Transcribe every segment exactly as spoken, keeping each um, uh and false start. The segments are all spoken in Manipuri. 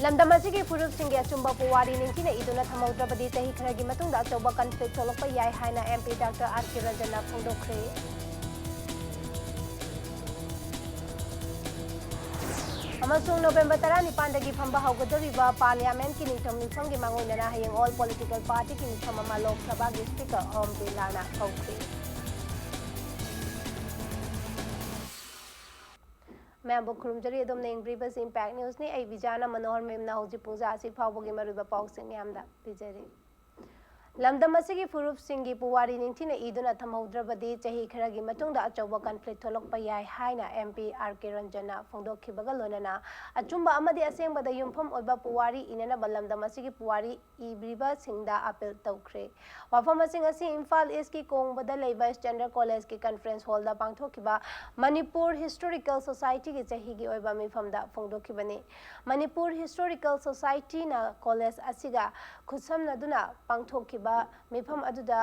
ꯂꯝꯗꯝ ꯑꯁꯤꯒꯤ ꯐꯨꯔꯨꯞꯁꯤꯡꯒꯤ ꯑꯆꯨꯝꯕ ꯄꯨꯋꯥꯔꯤ ꯅꯤꯡꯊꯤꯅ ꯏꯗꯨꯅ ꯊꯝꯍꯧꯗ꯭ꯔꯕꯗꯤ ꯆꯍꯤ ꯈꯔꯒꯤ ꯃꯇꯨꯡꯗ ꯑꯆꯧꯕ ꯀꯟꯐ꯭ꯂꯤꯛ ꯊꯣꯛꯂꯛꯄ ꯌꯥꯏ ꯍꯥꯏꯅ ꯑꯦꯝ ꯄꯤ ꯗꯥꯛꯇꯔ ꯑꯥꯔ ꯀꯦ ꯔꯟꯖꯟꯅ ꯐꯣꯡꯗꯣꯛꯈ꯭ꯔꯦ꯫ ꯑꯃꯁꯨꯡ ꯅꯣꯕꯦꯝꯕꯔ ꯇꯔꯥꯅꯤꯄꯥꯟꯗꯒꯤ ꯐꯝꯕ ꯍꯧꯒꯗꯧꯔꯤꯕ ꯄꯥꯔꯂꯤꯌꯥꯃꯦꯟꯠꯀꯤ ꯅꯤꯡꯊꯧ ꯃꯤꯐꯝꯒꯤ ꯃꯥꯡꯑꯣꯏꯅꯅ ꯍꯌꯦꯡ ꯑꯣꯜ ꯄꯣꯂꯤꯇꯤꯀꯦꯜ ꯄꯥꯔꯇꯤꯒꯤ ꯃꯤꯐꯝ ꯑꯃ ꯂꯣꯛ ꯁꯚꯥꯒꯤ ꯁ꯭ꯄꯤꯀꯔ ꯑꯣꯝ ꯕꯤꯔꯂꯥꯅ ꯀꯧꯈ꯭ꯔꯦ꯫ ꯃꯌꯥꯝꯕꯨ ꯈꯨꯔꯨꯝꯖꯔꯤ꯫ ꯑꯗꯣꯝꯅ ꯌꯦꯡꯕꯤꯔꯤꯕꯁꯤ ꯏꯝꯄꯦꯛ ꯅ꯭ꯌꯨꯁꯅꯤ꯫ ꯑꯩ ꯕꯤꯖꯥꯅ ꯃꯅꯣꯍꯔ ꯃꯦꯝꯅ ꯍꯧꯖꯤꯛ ꯄꯨꯡ ꯑꯁꯤ ꯐꯥꯎꯕꯒꯤ ꯃꯔꯨꯑꯣꯏꯕ ꯄꯥꯎꯁꯤꯡ ꯃꯌꯥꯝꯗ ꯄꯤꯖꯔꯤ꯫ ꯂꯝꯗꯝ ꯑꯁꯤꯒꯤ ꯐꯨꯔꯨꯞꯁꯤꯡꯒꯤ ꯄꯨꯋꯥꯔꯤ ꯅꯤꯡꯊꯤꯅ ꯏꯗꯨꯅ ꯊꯝꯍꯧꯗ꯭ꯔꯕꯗꯤ ꯆꯍꯤ ꯈꯔꯒꯤ ꯃꯇꯨꯡꯗ ꯑꯆꯧꯕ ꯀꯟꯐ꯭ꯂꯤꯛ ꯊꯣꯛꯂꯛꯄ ꯌꯥꯏ ꯍꯥꯏꯅ ꯑꯦꯝ ꯄꯤ ꯑꯥꯔ ꯀꯦ ꯔꯟꯖꯟꯅ ꯐꯣꯡꯗꯣꯛꯈꯤꯕꯒ ꯂꯣꯏꯅꯅ ꯑꯆꯨꯝꯕ ꯑꯃꯗꯤ ꯑꯁꯦꯡꯕꯗ ꯌꯨꯝꯐꯝ ꯑꯣꯏꯕ ꯄꯨꯋꯥꯔꯤ ꯏꯅꯅꯕ ꯂꯝꯗꯝ ꯑꯁꯤꯒꯤ ꯄꯨꯋꯥꯔꯤ ꯏꯕꯤꯔꯤꯕꯁꯤꯡꯗ ꯑꯄꯤꯜ ꯇꯧꯈ꯭ꯔꯦ꯫ ꯋꯥꯐꯝ ꯑꯁꯤꯡ ꯑꯁꯤ ꯏꯝꯐꯥꯜ ꯏꯁꯀꯤ ꯀꯣꯡꯕꯗ ꯂꯩꯕ ꯁ꯭ꯇꯦꯟꯗꯔꯗ ꯀꯣꯂꯦꯖꯀꯤ ꯀꯟꯐ꯭ꯔꯦꯟꯁ ꯍꯣꯜꯗ ꯄꯥꯡꯊꯣꯛꯈꯤꯕ ꯃꯅꯤꯄꯨꯔ ꯍꯤꯁꯇꯣꯔꯤꯀꯦꯜ ꯁꯣꯁꯥꯏꯇꯤꯒꯤ ꯆꯍꯤꯒꯤ ꯑꯣꯏꯕ ꯃꯤꯐꯝꯗ ꯐꯣꯡꯗꯣꯛꯈꯤꯕꯅꯤ꯫ ꯃꯅꯤꯄꯨꯔ ꯍꯤꯁꯇꯣꯔꯤꯀꯦꯜ ꯁꯣꯁꯥꯏꯇꯤꯅ ꯀꯣꯂꯦꯖ ꯑꯁꯤꯒ ꯈꯨꯠꯁꯝꯅꯗꯨꯅ ꯄꯥꯡꯊꯣꯛꯈꯤꯕ ꯃꯤꯐꯝ ꯑꯗꯨꯗ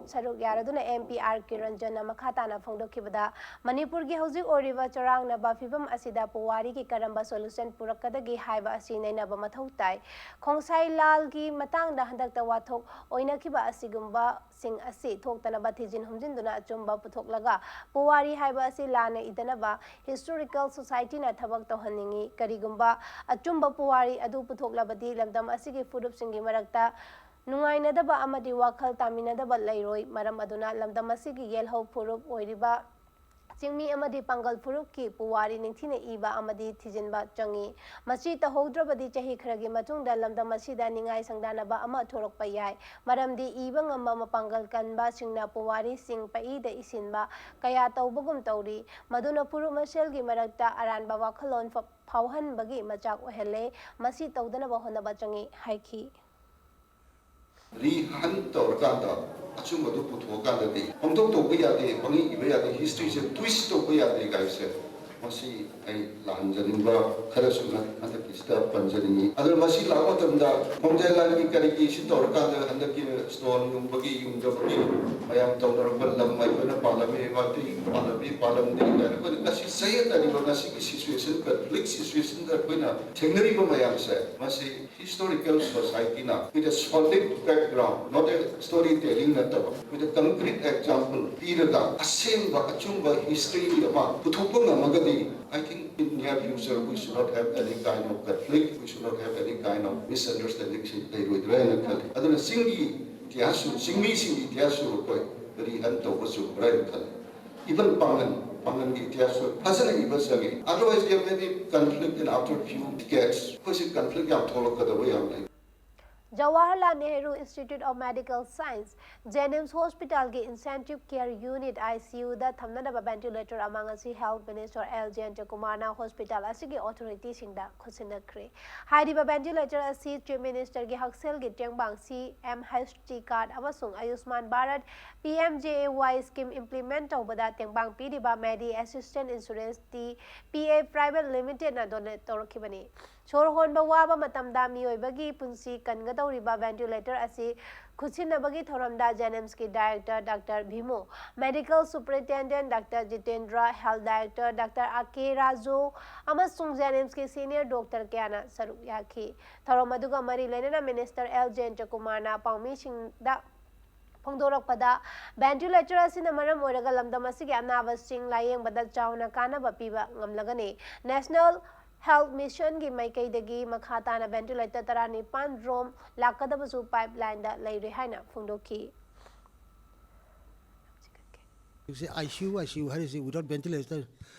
ꯁꯔꯨꯛ ꯌꯥꯔꯗꯨꯅ ꯑꯦꯝ ꯄꯤ ꯑꯥꯔ ꯀꯦ ꯔꯟꯖꯟꯅ ꯃꯈꯥ ꯇꯥꯅ ꯐꯣꯡꯗꯣꯛꯈꯤꯕꯗ, ꯃꯅꯤꯄꯨꯔꯒꯤ ꯍꯧꯖꯤꯛ ꯑꯣꯏꯔꯤꯕ ꯆꯔꯥꯡꯅꯕ ꯐꯤꯕꯝ ꯑꯁꯤꯗ ꯄꯨꯋꯥꯔꯤꯒꯤ ꯀꯔꯝꯕ ꯁꯣꯂꯨꯁꯟ ꯄꯨꯔꯛꯀꯗꯒꯦ ꯍꯥꯏꯕ ꯑꯁꯤ ꯅꯩꯅꯕ ꯃꯊꯧ ꯇꯥꯏ꯫ ꯈꯣꯡꯁꯥꯏ ꯂꯥꯜꯒꯤ ꯃꯇꯥꯡꯗ ꯍꯟꯗꯛꯇ ꯋꯥꯊꯣꯛ ꯑꯣꯏꯅꯈꯤꯕ ꯑꯁꯤꯒꯨꯝꯕꯁꯤꯡ ꯑꯁꯤ ꯊꯣꯛꯇꯅꯕ ꯊꯤꯖꯤꯟ ꯍꯨꯝꯖꯤꯟꯗꯨꯅ ꯑꯆꯨꯝꯕ ꯄꯨꯊꯣꯛꯂꯒ ꯄꯨꯋꯥꯔꯤ ꯍꯥꯏꯕ ꯑꯁꯤ ꯂꯥꯟꯅ ꯏꯗꯅꯕ ꯍꯤꯁꯇꯣꯔꯤꯀꯦꯜ ꯁꯣꯁꯥꯏꯇꯤꯅ ꯊꯕꯛ ꯇꯧꯍꯟꯅꯤꯡꯏ꯫ ꯀꯔꯤꯒꯨꯝꯕ ꯑꯆꯨꯝꯕ ꯄꯨꯋꯥꯔꯤ ꯑꯗꯨ ꯄꯨꯊꯣꯛꯂꯕꯗꯤ ꯂꯝꯗꯝ ꯑꯁꯤꯒꯤ ꯐꯨꯔꯨꯞꯁꯤꯡꯒꯤ ꯃꯔꯛꯇ ꯅꯨꯡꯉꯥꯏꯅꯗꯕ ꯑꯃꯗꯤ ꯋꯥꯈꯜ ꯇꯥꯃꯤꯟꯅꯗꯕ ꯂꯩꯔꯣꯏ꯫ ꯃꯔꯝ ꯑꯗꯨꯅ ꯂꯝꯗꯝ ꯑꯁꯤꯒꯤ ꯌꯦꯜꯍꯧ ꯐꯨꯔꯨꯞ ꯑꯣꯏꯔꯤꯕ ꯆꯤꯡꯃꯤ ꯑꯃꯗꯤ ꯄꯥꯡꯒꯜ ꯐꯨꯔꯨꯞꯀꯤ ꯄꯨꯋꯥꯔꯤ ꯅꯤꯡꯊꯤꯅ ꯏꯕ ꯑꯃꯗꯤ ꯊꯤꯖꯤꯟꯕ ꯆꯪꯏ꯫ ꯃꯁꯤ ꯇꯧꯍꯧꯗ꯭ꯔꯕꯗꯤ ꯆꯍꯤ ꯈꯔꯒꯤ ꯃꯇꯨꯡꯗ ꯂꯝꯗꯝ ꯑꯁꯤꯗ ꯅꯤꯡꯉꯥꯏ ꯁꯪꯗꯥꯅꯕ ꯑꯃ ꯊꯣꯔꯛꯄ ꯌꯥꯏ꯫ ꯃꯔꯝꯗꯤ ꯏꯕ ꯉꯝꯕ ꯃꯄꯥꯡꯒꯜ ꯀꯟꯕꯁꯤꯡꯅ ꯄꯨꯋꯥꯔꯤꯁꯤꯡ ꯄꯛꯏꯗ ꯏꯁꯤꯟꯕ ꯀꯌꯥ ꯇꯧꯕꯒꯨꯝ ꯇꯧꯔꯤ꯫ ꯃꯗꯨꯅ ꯐꯨꯔꯨꯞ ꯃꯁꯦꯜꯒꯤ ꯃꯔꯛꯇ ꯑꯔꯥꯟꯕ ꯋꯥꯈꯜꯂꯣꯟ ꯐ-, ꯐꯥꯎꯍꯟꯕꯒꯤ ꯃꯆꯥꯛ ꯑꯣꯏꯍꯜꯂꯦ꯫ ꯃꯁꯤ ꯇꯧꯗꯅꯕ ꯍꯣꯠꯅꯕ ꯆꯪꯏ ꯍꯥꯏꯈꯤ꯫ ꯔꯤꯍꯟ ꯇꯧꯔꯀꯥꯟꯗ ꯑꯆꯨꯝꯕꯗꯨ ꯄꯨꯊꯣꯛꯑꯀꯥꯟꯗꯗꯤ ꯍꯣꯡꯗꯣꯛ ꯇꯧꯕ ꯌꯥꯗꯦ, ꯄꯪꯏ ꯏꯕ ꯌꯥꯗꯦ, ꯍꯤꯁꯇ꯭ꯔꯤꯁꯦ ꯇ꯭ꯋꯤꯁ ꯇꯧꯕ ꯌꯥꯗꯦ ꯀꯥꯏꯁꯦ ꯃꯁꯤ ꯑꯩ ꯂꯥꯟꯖꯅꯤꯡꯕ ꯈꯔꯁꯨ ꯍꯟꯗꯛꯀꯤꯁꯤꯗ ꯄꯟꯖꯅꯤꯡꯉꯤ꯫ ꯑꯗꯨꯅ ꯃꯁꯤ ꯂꯥꯛꯄ ꯃꯇꯝꯗ ꯈꯣꯡꯖꯦꯜ ꯂꯥꯟꯒꯤ ꯀꯔꯤꯒꯤ ꯁꯤ ꯇꯧꯔꯀꯥꯟꯗ ꯍꯟꯗꯛꯀꯤ ꯁ꯭ꯇꯣꯟ ꯌꯨꯡꯕꯒꯤ ꯌꯨꯡꯗꯕꯒꯤ ꯃꯌꯥꯝ ꯇꯧꯅꯔꯛꯄ ꯂꯝ ꯑꯩꯈꯣꯏꯅ ꯄꯥꯜꯂꯝꯃꯤ, ꯃꯩꯇꯩ ꯄꯥꯜꯂꯝꯃꯤ, ꯄꯥꯜꯂꯝꯗꯦ ꯍꯥꯏꯅ ꯑꯩꯈꯣꯏꯅ ꯉꯁꯤ ꯆꯌꯦꯠꯅꯔꯤꯕ ꯉꯁꯤꯒꯤ ꯁꯤꯆꯨꯋꯦꯁꯟ, ꯀꯟꯐ꯭ꯂꯤꯛ ꯁꯤꯆꯨꯋꯦꯁꯟꯗ ꯑꯩꯈꯣꯏꯅ ꯊꯦꯡꯅꯔꯤꯕ ꯃꯌꯥꯝꯁꯦ, ꯃꯁꯤ historical ꯁꯣꯁꯥꯏꯇꯤꯅ with a solid background, not a story telling ꯅꯠꯇꯕ, with a concrete example ꯄꯤꯔꯒ ꯑꯁꯦꯡꯕ ꯑꯆꯨꯝꯕ ꯍꯤꯁꯇ꯭ꯔꯤ ꯑꯃ ꯄꯨꯊꯣꯛꯄ ꯉꯝꯃꯒꯗꯤ, I think in near future we should not have any kind of conflict, we should not have any kind of misunderstanding ꯁꯤ ꯂꯩꯔꯣꯏꯗ꯭ꯔꯥ ꯍꯥꯏꯅ ꯈꯜꯂꯤ꯫ ꯑꯗꯨꯅ ꯆꯤꯡꯒꯤ ꯏꯇꯤꯍꯥꯁꯁꯨ, ꯆꯤꯡꯃꯤꯁꯤꯡꯒꯤ ꯏꯇꯤꯍꯥꯁꯁꯨ ꯑꯩꯈꯣꯏ ꯔꯤꯍꯟ ꯇꯧꯕ ꯆꯨꯝꯕ꯭ꯔꯥ ꯍꯥꯏꯅ ꯈꯜꯂꯤ꯫ Even ꯄꯥꯡꯒꯟ, ꯄꯥꯡꯒꯟꯒꯤ ꯏꯇꯤꯍꯥꯁꯁꯨ ꯐꯖꯅ ꯏꯕ ꯆꯪꯉꯤ꯫ Otherwise there may be conflict in after few decades. ꯑꯩꯈꯣꯏꯁꯤ ꯀꯟꯐ꯭ꯂꯤꯛ ꯌꯥꯝ ꯊꯣꯛꯂꯛꯀꯗꯕ ꯌꯥꯝ ꯂꯩ꯫ Jawaharlal Nehru Institute of Medical Science, JNIMS Hospital ꯒꯤ Intensive Care Unit, ICU ꯗ ꯊꯝꯅꯅꯕ ventilator ꯑꯃ ꯉꯁꯤ Health Minister L Jayanta Kumar ꯅ hospital ꯑꯁꯤꯒꯤ authority ꯁꯤꯡꯗ ꯈꯨꯠꯁꯤꯟꯅꯈ꯭ꯔꯦ꯫ ꯍꯥꯏꯔꯤꯕ ventilator ꯑꯁꯤ Chief Minister ꯒꯤ ꯍꯛꯁꯦꯜꯒꯤ ꯇꯦꯡꯕꯥꯡ CMHT card ꯑꯃꯁꯨꯡ Ayushman Bharat, PMJAY scheme implement ꯇꯧꯕꯗ ꯇꯦꯡꯕꯥꯡ ꯄꯤꯔꯤꯕ Medi Assistance Insurance, TPA Private Limited ꯅ donate ꯇꯧꯔꯛꯈꯤꯕꯅꯤ꯫ ꯁꯣꯔ ꯍꯣꯟꯕ ꯋꯥꯕ ꯃꯇꯝꯗ ꯃꯤꯑꯣꯏꯕꯒꯤ ꯄꯨꯟꯁꯤ ꯀꯟꯒꯗꯧꯔꯤꯕ ventilator ꯑꯁꯤ ꯈꯨꯠꯁꯤꯟꯅꯕꯒꯤ ꯊꯧꯔꯝꯗ JNIMS ꯀꯤ director Doctor Bhimo, medical superintendent Doctor Jitendra, health director Doctor R K Raju ꯑꯃꯁꯨꯡ JNIMS ꯀꯤ senior doctor ꯀꯌꯥꯅ ꯁꯔꯨꯛ ꯌꯥꯈꯤ꯫ ꯊꯧꯔꯝ ꯑꯗꯨꯒ ꯃꯔꯤ ꯂꯩꯅꯅ Minister L Jayanta Kumar ꯅ ꯄꯥꯎꯃꯤꯁꯤꯡꯗ ꯐꯣꯡꯗꯣꯔꯛꯄꯗ, ventilator ꯑꯁꯤꯅ ꯃꯔꯝ ꯑꯣꯏꯔꯒ ꯂꯝꯗꯝ ꯑꯁꯤꯒꯤ ꯑꯅꯥꯕꯁꯤꯡ ꯂꯥꯌꯦꯡꯕꯗ ꯆꯥꯎꯅ ꯀꯥꯟꯅꯕ ꯄꯤꯕ ꯉꯝꯂꯒꯅꯤ꯫ National Health Mission ꯒꯤ ꯃꯥꯏꯀꯩꯗꯒꯤ ꯃꯈꯥ ꯇꯥꯅ ventilator ꯇꯔꯥꯅꯤꯄꯥꯟ ꯔꯣꯝ ꯂꯥꯛꯀꯗꯕꯁꯨ pipeline ꯗ ꯂꯩꯔꯦ ꯍꯥꯏꯅ ꯐꯣꯡꯗꯣꯛꯈꯤ꯫ ꯍꯧꯖꯤꯛꯁꯦ ICU, ICU ꯍꯥꯏꯔꯤꯁꯤ without ventilator,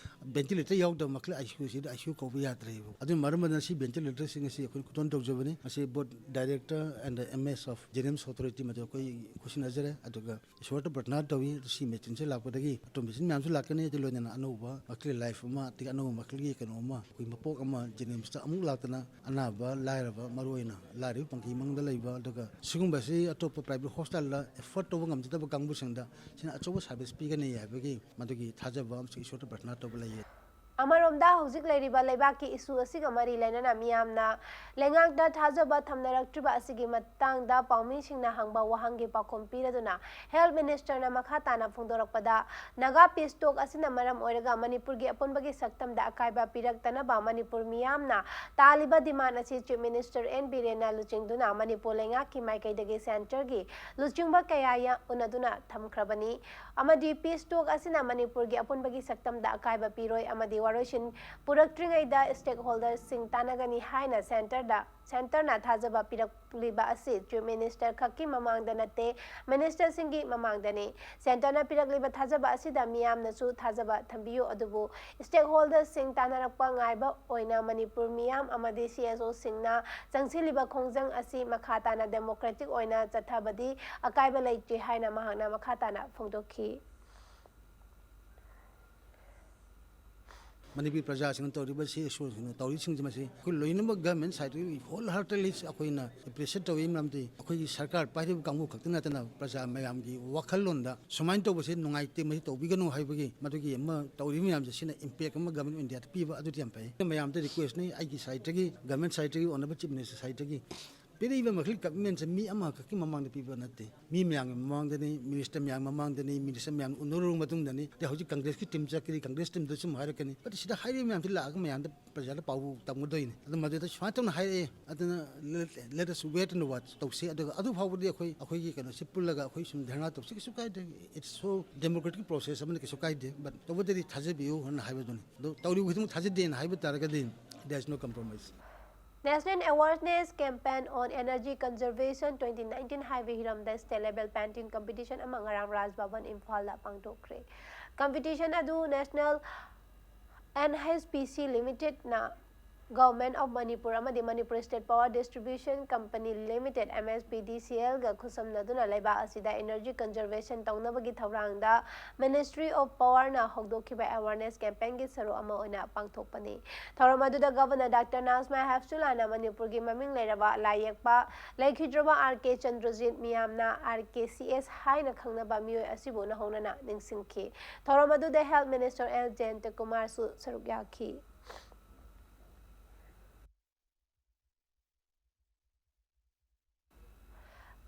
ventilator ꯌꯥꯎꯗꯕ ꯃꯈꯜ ICU ꯁꯤꯗ ICU ꯀꯧꯕ ꯌꯥꯗ꯭ꯔꯦꯕ꯫ ꯑꯗꯨꯅ ꯃꯔꯝ ꯑꯣꯏꯗꯅ ꯁꯤ ventilator ꯁꯤꯡ ꯑꯁꯤ ꯑꯩꯈꯣꯏ ꯈꯨꯗꯣꯜ ꯇꯧꯖꯕꯅꯤ꯫ ꯃꯁꯤ both director and MS of JNIMS authority ꯃꯗꯨ ꯑꯩꯈꯣꯏ ꯈꯨꯠꯁꯤꯟꯅꯖꯔꯦ꯫ ꯑꯗꯨꯒ ꯏꯁꯣꯔꯗ ꯄ꯭ꯔꯊꯅꯥ ꯇꯧꯏ꯫ ꯁꯤ ꯃꯦꯆꯤꯟꯁꯦ ꯂꯥꯛꯄꯗꯒꯤ ꯑꯇꯣꯝꯕꯤꯁꯤꯡ ꯃꯌꯥꯝꯁꯨ ꯂꯥꯛꯀꯅꯤ꯫ ꯑꯗꯨ ꯂꯣꯏꯅꯅ ꯑꯅꯧꯕ ꯃꯈꯜꯒꯤ life ꯑꯃ, ꯑꯗꯒꯤ ꯑꯅꯧꯕ ꯃꯈꯜꯒꯤ ꯀꯩꯅꯣ ꯑꯃ, ꯑꯩꯈꯣꯏ ꯃꯄꯣꯛ ꯑꯃ JNIMS ꯇ ꯑꯃꯨꯛ ꯂꯥꯛꯇꯅ ꯑꯅꯥꯕ, ꯂꯥꯏꯔꯕ, ꯃꯔꯨꯑꯣꯏꯅ ꯂꯥꯏꯔꯕ ꯄꯪꯀꯤ ꯃꯅꯨꯡꯗ ꯂꯩꯕ, ꯑꯗꯨꯒ ꯁꯤꯒꯨꯝꯕꯁꯤ ꯑꯇꯣꯞꯄ private hospital ꯗ afford ꯇꯧꯕ ꯉꯝꯖꯗꯕ ꯀꯥꯡꯕꯨꯁꯤꯡꯗ ꯁꯤꯅ ꯑꯆꯧꯕ service ꯄꯤꯒꯅꯤ ꯍꯥꯏꯕꯒꯤ ꯃꯗꯨꯒꯤ ꯊꯥꯖꯕ ꯑꯃꯁꯨꯡ ꯏꯁꯣꯔꯗ ꯄ꯭ꯔꯊꯅꯥ ꯇꯧꯕ ꯂꯩꯌꯦ꯫ ꯑꯃꯔꯣꯝꯗ, ꯍꯧꯖꯤꯛ ꯂꯩꯔꯤꯕ ꯂꯩꯕꯥꯛꯀꯤ ꯏꯁꯨ ꯑꯁꯤꯒ ꯃꯔꯤ ꯂꯩꯅꯅ ꯃꯤꯌꯥꯝꯅ ꯂꯩꯉꯥꯛꯇ ꯊꯥꯖꯕ ꯊꯝꯅꯔꯛꯇ꯭ꯔꯤꯕ ꯑꯁꯤꯒꯤ ꯃꯇꯥꯡꯗ ꯄꯥꯎꯃꯤꯁꯤꯡꯅ ꯍꯪꯕ ꯋꯥꯍꯪꯒꯤ ꯄꯥꯎꯈꯨꯝ ꯄꯤꯔꯗꯨꯅ ꯍꯦꯜꯊ ꯃꯤꯅꯤꯁꯇꯔꯅ ꯃꯈꯥ ꯇꯥꯅ ꯐꯣꯡꯗꯣꯔꯛꯄꯗ, ꯅꯥꯒꯥ ꯄꯤꯁ ꯇꯣꯛ ꯑꯁꯤꯅ ꯃꯔꯝ ꯑꯣꯏꯔꯒ ꯃꯅꯤꯄꯨꯔꯒꯤ ꯑꯄꯨꯟꯕꯒꯤ ꯁꯛꯇꯝꯗ ꯑꯀꯥꯏꯕ ꯄꯤꯔꯛꯇꯅꯕ ꯃꯅꯤꯄꯨꯔ ꯃꯤꯌꯥꯝꯅ ꯇꯥꯜꯂꯤꯕ ꯗꯤꯃꯥꯟ ꯑꯁꯤ ꯆꯤꯐ ꯃꯤꯅꯤꯁꯇꯔ ꯑꯦꯟ ꯕꯤꯔꯦꯟꯅ ꯂꯨꯆꯤꯡꯗꯨꯅ ꯃꯅꯤꯄꯨꯔ ꯂꯩꯉꯥꯛꯀꯤ ꯃꯥꯏꯀꯩꯗꯒꯤ ꯁꯦꯟꯇꯔꯒꯤ ꯂꯨꯆꯤꯡꯕ ꯀꯌꯥ ꯌꯥ-, ꯎꯅꯗꯨꯅ ꯊꯝꯈ꯭ꯔꯕꯅꯤ꯫ ꯑꯃꯗꯤ ꯄꯤꯁ ꯇꯣꯛ ꯑꯁꯤꯅ ꯃꯅꯤꯄꯨꯔꯒꯤ ꯑꯄꯨꯟꯕꯒꯤ ꯁꯛꯇꯝꯗ ꯑꯀꯥꯏꯕ ꯄꯤꯔꯣꯏ ꯑꯃꯗꯤ ꯋꯥꯔꯣꯏꯁꯤꯟ ꯄꯨꯔꯛꯇ꯭ꯔꯤꯉꯩꯗ ꯁ꯭ꯇꯦꯛ ꯍꯣꯜꯗꯔꯁꯤꯡ ꯇꯥꯟꯅꯒꯅꯤ ꯍꯥꯏꯅ ꯁꯦꯟꯇꯔꯗ, ꯁꯦꯟꯇꯔꯅ ꯊꯥꯖꯕ ꯄꯤꯔꯛꯂꯤꯕ ꯑꯁꯤ ꯆꯤꯐ ꯃꯤꯅꯤꯁꯇꯔ ꯈꯛꯀꯤ ꯃꯃꯥꯡꯗ ꯅꯠꯇꯦ, ꯃꯤꯅꯤꯁꯇꯔꯁꯤꯡꯒꯤ ꯃꯃꯥꯡꯗꯅꯤ꯫ ꯁꯦꯟꯇꯔꯅ ꯄꯤꯔꯛꯂꯤꯕ ꯊꯥꯖꯕ ꯑꯁꯤꯗ ꯃꯤꯌꯥꯝꯅꯁꯨ ꯊꯥꯖꯕ ꯊꯝꯕꯤꯌꯨ, ꯑꯗꯨꯕꯨ ꯁ꯭ꯇꯦꯛ ꯍꯣꯜꯗꯔꯁꯤꯡ ꯇꯥꯟꯅꯔꯛꯄ ꯉꯥꯏꯕ ꯑꯣꯏꯅ ꯃꯅꯤꯄꯨꯔ ꯃꯤꯌꯥꯝ ꯑꯃꯗꯤ ꯁꯤ ꯑꯦꯁ ꯑꯣꯁꯤꯡꯅ ꯆꯪꯁꯤꯜꯂꯤꯕ ꯈꯣꯡꯖꯪ ꯑꯁꯤ ꯃꯈꯥ ꯇꯥꯅ ꯗꯦꯃꯣꯀ꯭ꯔꯦꯇꯤꯛ ꯑꯣꯏꯅ ꯆꯠꯊꯕꯗꯤ ꯑꯀꯥꯏꯕ ꯂꯩꯇꯦ ꯍꯥꯏꯅ ꯃꯍꯥꯛꯅ ꯃꯈꯥ ꯇꯥꯅ ꯐꯣꯡꯗꯣꯛꯈꯤ꯫ ꯃꯅꯤꯄꯨꯔꯤ ꯄ꯭ꯔꯖꯥꯁꯤꯡꯅ ꯇꯧꯔꯤꯕ ꯁꯤ ꯏꯁꯨꯁꯤꯡꯅ ꯇꯧꯔꯤꯁꯤꯡꯁꯦ ꯃꯁꯤ ꯑꯩꯈꯣꯏ ꯂꯣꯏꯅꯃꯛ ꯒꯚꯔꯟꯃꯦꯟ ꯁꯥꯏꯠꯇꯒꯤ ꯍꯣꯜ ꯍꯥꯔꯇꯦꯗꯂꯤ ꯑꯩꯈꯣꯏꯅ ꯑꯦꯄ꯭ꯔꯤꯁꯤꯌꯦꯠ ꯇꯧꯏ꯫ ꯃꯔꯝꯗꯤ ꯑꯩꯈꯣꯏꯒꯤ ꯁꯔꯀꯥꯔ ꯄꯥꯏꯔꯤꯕ ꯀꯥꯡꯕꯨ ꯈꯛꯇ ꯅꯠꯇꯅ ꯄ꯭ꯔꯖꯥ ꯃꯌꯥꯝꯒꯤ ꯋꯥꯈꯜꯂꯣꯟꯗ ꯁꯨꯃꯥꯏꯅ ꯇꯧꯕꯁꯦ ꯅꯨꯡꯉꯥꯏꯇꯦ, ꯃꯁꯤ ꯇꯧꯕꯤꯒꯅꯨ ꯍꯥꯏꯕꯒꯤ ꯃꯗꯨꯒꯤ ꯑꯃ ꯇꯧꯔꯤꯕ ꯃꯌꯥꯝꯁꯦ ꯁꯤꯅ ꯏꯝꯄꯦꯛ ꯑꯃ ꯒꯚꯔꯟꯃꯦꯟ ꯑꯣꯐ ꯏꯟꯗꯤꯌꯥꯗ ꯄꯤꯕ ꯑꯗꯨꯗꯤ ꯌꯥꯝ ꯐꯩ꯫ ꯃꯌꯥꯝꯗ ꯔꯤꯀ꯭ꯋꯦꯁꯅꯤ ꯑꯩꯒꯤ ꯁꯥꯏꯠꯇꯒꯤ, ꯒꯚꯔꯟꯃꯦꯟ ꯁꯥꯏꯠꯇꯒꯤ, ꯑꯣꯅꯔꯦꯕꯜ ꯆꯤꯐ ꯃꯤꯅꯤꯁꯇꯔ ꯁꯥꯏꯠꯇꯒꯤ ꯄꯤꯔꯛꯏꯕ ꯃꯈꯩ ꯀꯃꯤꯠꯃꯦꯟꯁꯦ ꯃꯤ ꯑꯃꯈꯛꯀꯤ ꯃꯃꯥꯡꯗ ꯄꯤꯕ ꯅꯠꯇꯦ, ꯃꯤ ꯃꯌꯥꯝꯒꯤ ꯃꯃꯥꯡꯗꯅꯤ, ꯃꯤꯅꯤꯁꯇꯔ ꯃꯌꯥꯝ ꯃꯃꯥꯡꯗꯅꯤ, ꯃꯤꯅꯤꯁꯇꯔ ꯃꯌꯥꯝ ꯎꯅꯔꯨꯔꯕ ꯃꯇꯨꯡꯗꯅꯤ꯫ ꯑꯗꯩ ꯍꯧꯖꯤꯛ ꯀꯪꯒ꯭ꯔꯦꯁꯀꯤ ꯇꯤꯝ ꯆꯠꯈꯤꯅꯤ, ꯀꯪꯒ꯭ꯔꯦꯁ ꯇꯤꯝꯗꯁꯨ ꯑꯃꯨꯛ ꯍꯥꯏꯔꯛꯀꯅꯤ꯫ ꯕꯠ ꯁꯤꯗ ꯍꯥꯏꯔꯤꯕ ꯃꯌꯥꯝꯁꯤ ꯂꯥꯛꯑꯒ ꯃꯌꯥꯝꯗ ꯄ꯭ꯔꯖꯥꯗ ꯄꯥꯎ ꯇꯝꯒꯗꯣꯏꯅꯤ꯫ ꯑꯗꯨ ꯃꯗꯨꯗ ꯁꯨꯃꯥꯏꯅ ꯇꯧꯅ ꯍꯥꯏꯔꯛꯑꯦ, ꯑꯗꯨꯅ let, let us wait and watch ꯇꯧꯁꯤ꯫ ꯑꯗꯨꯒ ꯑꯗꯨ ꯐꯥꯎꯕꯗꯤ ꯑꯩꯈꯣꯏ, ꯑꯩꯈꯣꯏꯒꯤ ꯀꯩꯅꯣꯁꯦ ꯄꯨꯜꯂꯒ ꯑꯩꯈꯣꯏ ꯁꯨꯝ ꯙꯔꯅꯥ ꯇꯧꯁꯤ, ꯀꯩꯁꯨ ꯀꯥꯏꯗꯦ꯫ It's so democratic process ꯑꯃꯅ ꯀꯩꯁꯨ ꯀꯥꯏꯗꯦ꯫ ꯕꯠ ꯇꯧꯕꯇꯗꯤ ꯊꯥꯖꯕꯤꯌꯨ ꯍꯥꯏꯅ ꯍꯥꯏꯕꯗꯨꯅꯤ꯫ ꯑꯗꯣ ꯇꯧꯔꯤꯕ ꯈꯨꯗꯤꯡꯃꯛ ꯊꯥꯖꯗꯦꯅ ꯍꯥꯏꯕ ꯇꯥꯔꯒꯗꯤ there is no compromise. National Awareness Campaign on Energy Conservation twenty nineteen ꯍꯥꯏꯕ ꯍꯤꯔꯝꯗ state level painting competition ꯑꯃ ꯉꯔꯥꯡ ꯔꯥꯖ ꯚꯕꯟ ꯏꯝꯐꯥꯜꯗ ꯄꯥꯡꯊꯣꯛꯈ꯭ꯔꯦ꯫ Competition ꯑꯗꯨ National N H P C Limitedꯅ Government of Manipur ꯑꯃꯗꯤ Manipur State Power Distribution Company Limited, M S P D C L ꯒ ꯈꯨꯠꯁꯝꯅꯗꯨꯅ ꯂꯩꯕꯥꯛ ꯑꯁꯤꯗ energy conservation ꯇꯧꯅꯕꯒꯤ ꯊꯧꯔꯥꯡꯗ Ministry of Power ꯅ ꯍꯧꯗꯣꯛꯈꯤꯕ awareness campaign ꯒꯤ ꯁꯔꯨꯛ ꯑꯃ ꯑꯣꯏꯅ ꯄꯥꯡꯊꯣꯛꯄꯅꯤ꯫ ꯊꯧꯔꯝ ꯑꯗꯨꯗ Governor Doctor Najma Heptulla ꯅ ꯃꯅꯤꯄꯨꯔꯒꯤ ꯃꯃꯤꯡ ꯂꯩꯔꯕ ꯂꯥꯏ ꯌꯦꯛꯄ ꯂꯩꯈꯤꯗ꯭ꯔꯕ R K ꯆꯟꯗ꯭ꯔꯖꯤꯠ, ꯃꯤꯌꯥꯝꯅ R K C S ꯍꯥꯏꯅ ꯈꯪꯅꯕ ꯃꯤꯑꯣꯏ ꯑꯁꯤꯕꯨ ꯅꯧꯍꯧꯅꯅ ꯅꯤꯡꯁꯤꯡꯈꯤ꯫ ꯊꯧꯔꯝ ꯑꯗꯨꯗ Health Minister L Jayantakumar ꯁꯨ ꯁꯔꯨꯛ ꯌꯥꯈꯤ꯫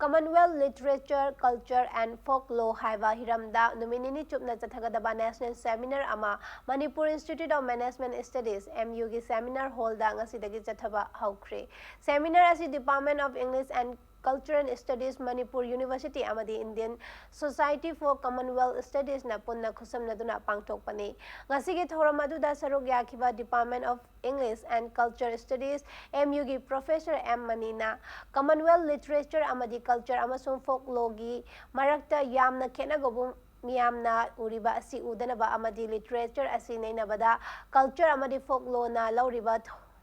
Commonwealth Literature, Culture and Folklore ꯍꯥꯏꯕ ꯍꯤꯔꯝꯗ ꯅꯨꯃꯤꯠ ꯅꯤꯅꯤ ꯆꯨꯞꯅ ꯆꯠꯊꯒꯗꯕ national seminar ꯑꯃ Manipur Institute of Management Studies, M U ꯒꯤ seminar hall ꯗ ꯉꯁꯤꯗꯒꯤ ꯆꯠꯊꯕ ꯍꯧꯈ꯭ꯔꯦ꯫ Seminar ꯑꯁꯤ Department of English and Cultural Studies, Manipur University ꯑꯃꯗꯤ Indian Society for Commonwealth Studies ꯅ ꯄꯨꯟꯅ ꯈꯨꯠꯁꯝꯅꯗꯨꯅ ꯄꯥꯡꯊꯣꯛꯄꯅꯤ꯫ ꯉꯁꯤꯒꯤ ꯊꯧꯔꯝ ꯑꯗꯨꯗ ꯁꯔꯨꯛ ꯌꯥꯈꯤꯕ Department of English and Culture Studies, M U ꯒꯤ Professor M ꯃꯅꯤꯅ Commonwealth Literature ꯑꯃꯗꯤ Culture ꯑꯃꯁꯨꯡ Folklore ꯒꯤ ꯃꯔꯛꯇ ꯌꯥꯝꯅ ꯈꯦꯠꯅꯕꯕꯨ ꯃꯤꯌꯥꯝꯅ ꯎꯔꯤꯕ ꯑꯁꯤ ꯎꯗꯅꯕ ꯑꯃꯗꯤ literature ꯑꯁꯤ ꯅꯩꯅꯕꯗ culture ꯑꯃꯗꯤ folklore ꯅ ꯂꯧꯔꯤꯕ